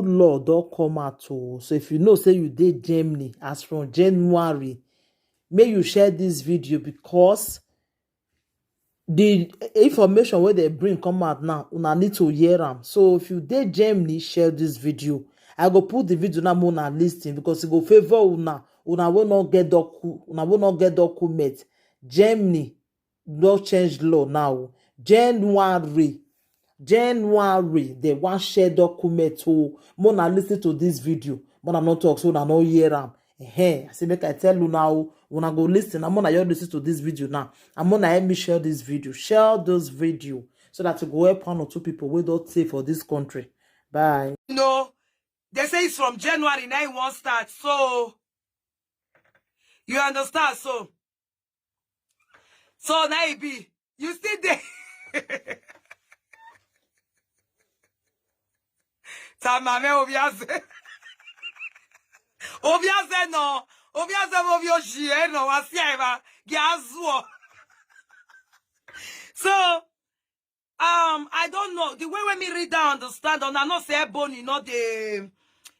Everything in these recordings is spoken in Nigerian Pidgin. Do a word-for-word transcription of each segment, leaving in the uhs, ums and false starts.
law don come out o. So if you know say you dey Germany as from January, make you share this video, because the information wey dem bring come out now, una need to hear am. So if you dey Germany, share this video. I go put the video now, make una listen, because e go favour una. Una wey no get docu, una wey no get document. Germany don change law now. January, January, dem wan share document o. Make una listen to this video. Make una no talk say una no hear am. Ehen, I say make I tell una o. Una go listen. And make una just listen to this video now. And make una help me share this video. Share this video so that e go help one or two people wey don tey for this country. Bye. No, they say it's from January now e wan start. So, you understand? So, so now e be. You still dey. Tamame obiaze. Obiaze no. Obiaze mo bi oji e no wa si e ba. Gi azuo. So, um, I don't know. The way when me read that, understand, and I know say Ebony no dey.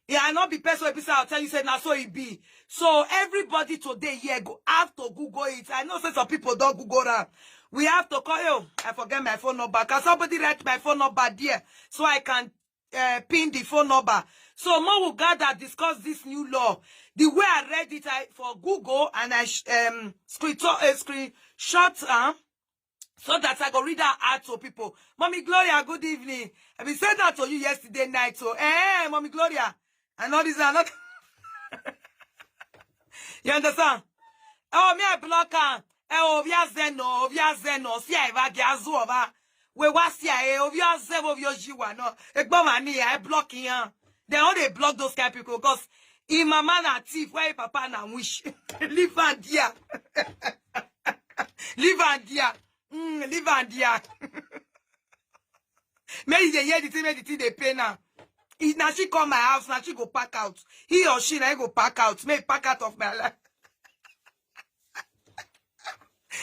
Yeah, I no be person wey be say I'll tell you say na so e be. So everybody today here go have to Google it. I know say some people don't Google am. We have to call you. I forget my phone number. Can somebody write my phone number there so I can uh, pin the phone number? So more will gather discuss this new law. The way I read it I, for Google and I sh- um screenshot a screenshot um so that I go read that out to people. Mommy Gloria, good evening. I been said that to you yesterday night. So, eh, Mommy Gloria, I know this. I not. You understand? Oh, me I block her. Eh, oh, we are zeno, we are zeno. See, I va get azuova. We was here. Eh, oh, we are zeno, we are jiwa. No, ekbomani, I block him. They only block those kind of people because in my man a thief, where papa na wish. Leave and dear. Leave and dear. Mm, leave and dear. Make you dey hear the thing, make the thing dey pay now. If na she come my house, na she go pack out. He or she na he go pack out. Make pack out of my life.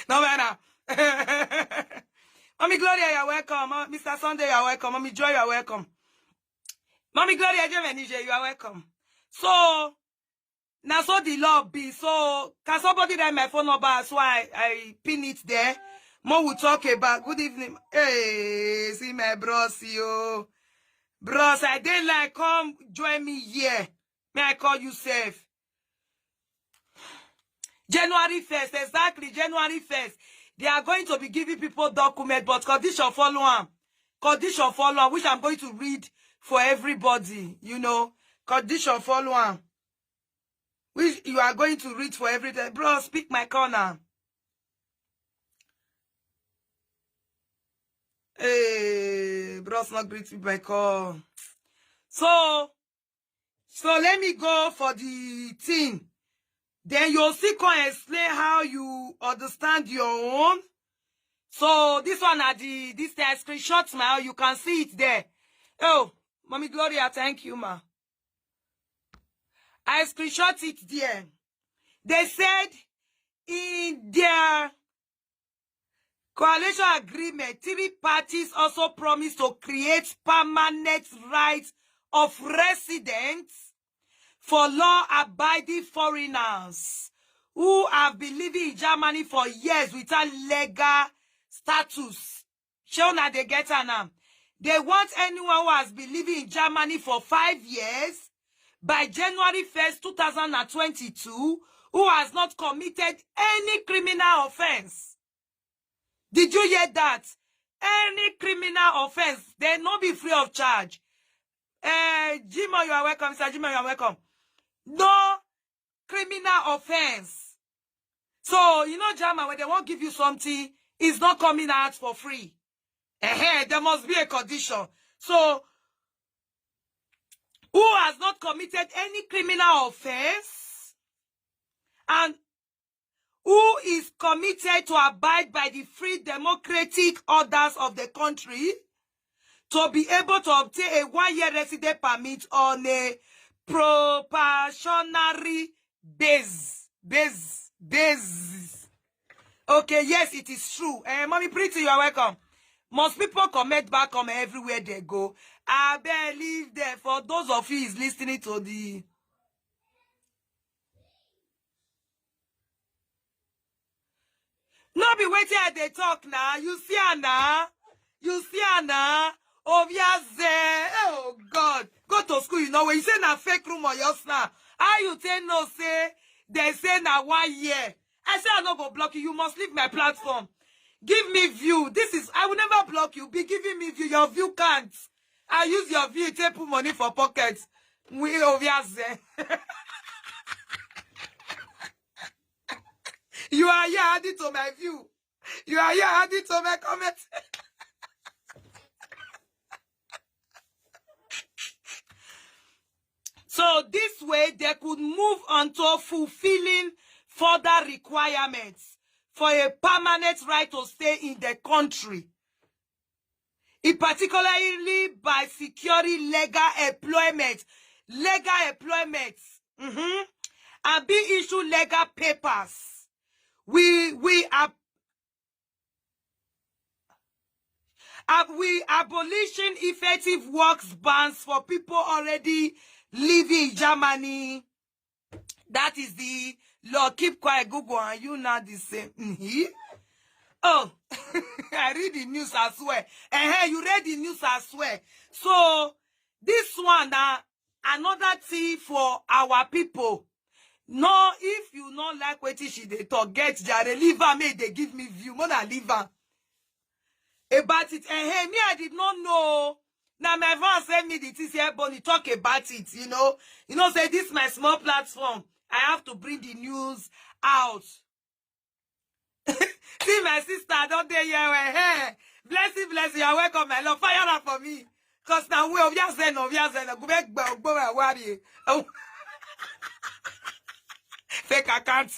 No matter. Mommy Gloria, you're welcome. Uh, Mister Sunday, you're welcome. Mommy Joy, you're welcome. Mommy Gloria, Jemenije, you are welcome. So, now so the law be. So, can somebody write my phone number? So I, I pin it there. More will talk about. Good evening. Hey, see my bros, yo. Bros, I dey like come join me here. May I call you safe? January first, exactly, January first. They are going to be giving people document, but condition follow am. Condition follow am, which I'm going to read for everybody, you know. Condition follow am. Which you are going to read for everything. Bro, speak my corner. Hey, bros, not greet me by call. So, so let me go for the thing. Then you'll see, can explain how you understand your own. So this one at the this thing I screenshot now. You can see it there. Oh, Mommy Gloria, thank you, ma. I screenshot it there. They said in their coalition agreement, three parties also promised to create permanent rights of residence for law-abiding foreigners who have been living in Germany for years without legal status. Shona, they get her now. They want anyone who has been living in Germany for five years by January first, two thousand and twenty-two, who has not committed any criminal offense. Did you hear that? Any criminal offense, they no be free of charge. Eh, Jimo, you are welcome. Mister Jimo, you are welcome. No criminal offense. So, you know, Jama, when they won't give you something, it's not coming out for free. Eh, there must be a condition. So, who has not committed any criminal offense and who is committed to abide by the free democratic orders of the country to be able to obtain a one-year resident permit on a probationary base. Base. Base. Okay, yes, it is true. Eh, Mommy Pretty, you are welcome. Most people comment back on everywhere they go. Abeg, leave there. For those of you is listening to the, no be wetin I dey talk na. You see am na. You see am na. Obiaze. Oh God. Go to school, you know, when you say na fake rumor, your sna. How you take know say they say na one year? I say I no go block you. You must leave my platform. Give me view. This is, I will never block you. Be giving me view. Your view can't. I use your view take put money for pocket. We Obiaze. You are here adding to my view. You are here adding to my comment. So this way, they could move on to fulfilling further requirements for a permanent right to stay in the country. It particularly by securing legal employment, legal employment, mhm, and being issued legal papers. We we are uh, we abolishing effective works bans for people already living in Germany. That is the law. Keep quiet, Google, and you now the same. Mhm. Oh, I read the news as well. Eh, you read the news as well. So this one na another thing for our people. No, if you no like wetin she dey talk, get jare, leave am, make they give me view, more than leave am. About it, eh, hey, me, I did not know. Now my van send me the T C F Bonnie talk about it, you know. You know, say this my small platform. I have to bring the news out. See my sister, don't they hear her? Hey, blessing, blessing, you're welcome, my love. Fire up for me. Cause now we obviously no, obviously no. Go back, go, go, worry. Oh. Fake account.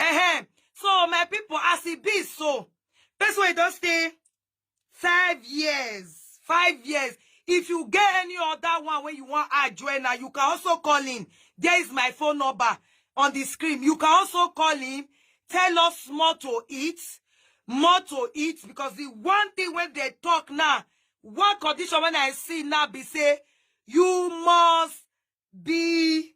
Ehem. So my people, as it be so, person wey don stay five years, five years. If you get any other one wey you wan add join, now you can also call in. There is my phone number on the screen. You can also call in. Tell us more to it, more to it, because the one thing when they talk now, one condition when I see now be say you must be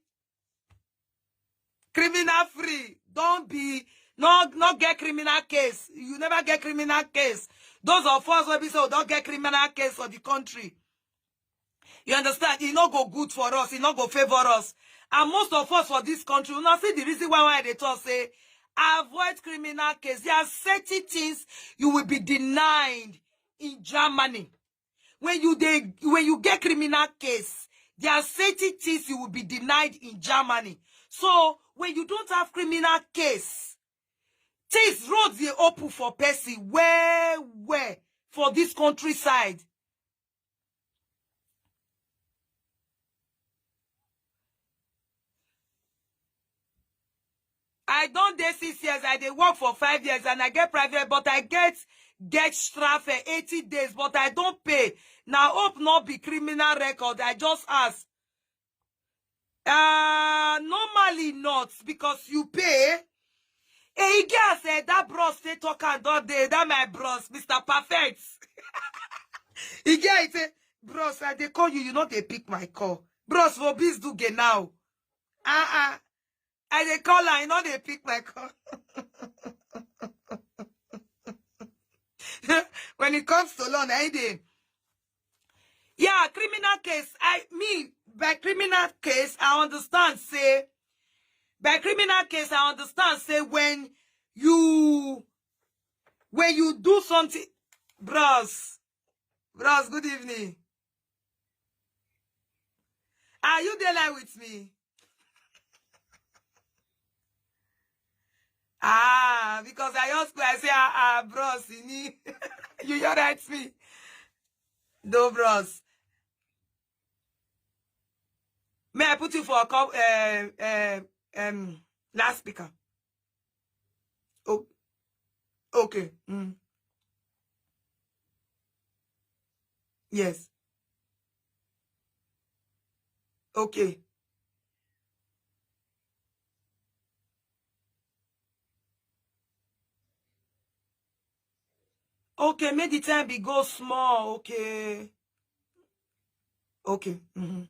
criminal free. Don't be, no, no get criminal case. You never get criminal case. Those of us wey be say we don get criminal case for the country. You understand? E no go good for us. E no go favor us. And most of us for this country, una see the reason why, why they talk say avoid criminal case. There are certain things you will be denied in Germany. When you dey, when you get criminal case, there are certain things you will be denied in Germany. So when you don't have criminal case, things, roads dey open for person well well for this countryside. I don dey six years, I dey work for five years, and I get private, but I get get strafe eighty days, but I don pay. Na hope no be criminal record, I just ask. Uh, normally not, because you pay. Hey, e get as, eh, that bros dey talk am don dey, that my bros, Mister Perfect. E get, e say, "Bros, I dey call you, you no dey pick my call. Bros, for biz do ge now." Uh-uh. I dey call am, e no dey pick my call. When it comes to law, na e dey. Yeah, criminal case. I mean, by criminal case, I understand say, by criminal case, I understand say when you, when you do something, bros, bros, good evening. Are you there live with me? Ah, because I just go, I say, "Ah, ah, bros, you need, you hear right me?" No, bros. May I put you for a call, uh, uh, um, last speaker? Oh, okay. Mm. Yes. Okay. Okay, make the time be go small. Okay. Okay. Mm-hmm.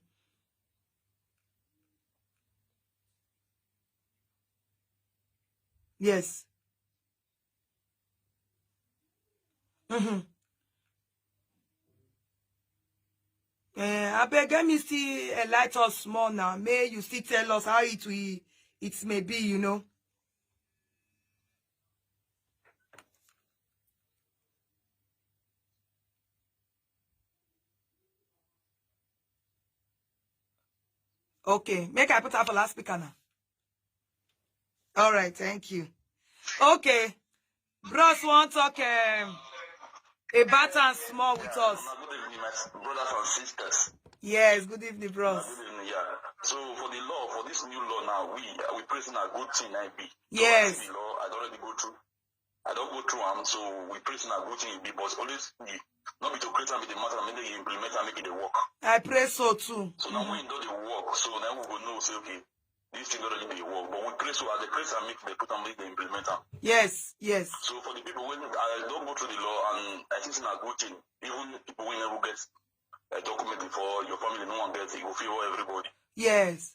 Yes. Mm-hmm. Eh, I beg, let me still enlighten us more now. May you still tell us how it will, it may be, you know. Okay, make I put her for last speaker now. All right, thank you. Okay, bros, want talk um, about and small with us. Good evening, my s- brothers and sisters. Yes, good evening, bros. Good evening, yeah. So for the law, for this new law now, we we praising a good thing I be. Yes. The law, I don't already go through. I don't go through am, so we praising a good thing it be, but always the, not be to create am be the matter, make they implement and make it dey work. I pray so too. So now when it don dey work, so now we go know say okay, this thing don really dey work. But we pray so as they praise and make they put am make they implement am. Yes, yes. So for the people when I don't go through the law and I think it's a good thing, even people wey never get a document before, your family no one get it, you go favour everybody. Yes.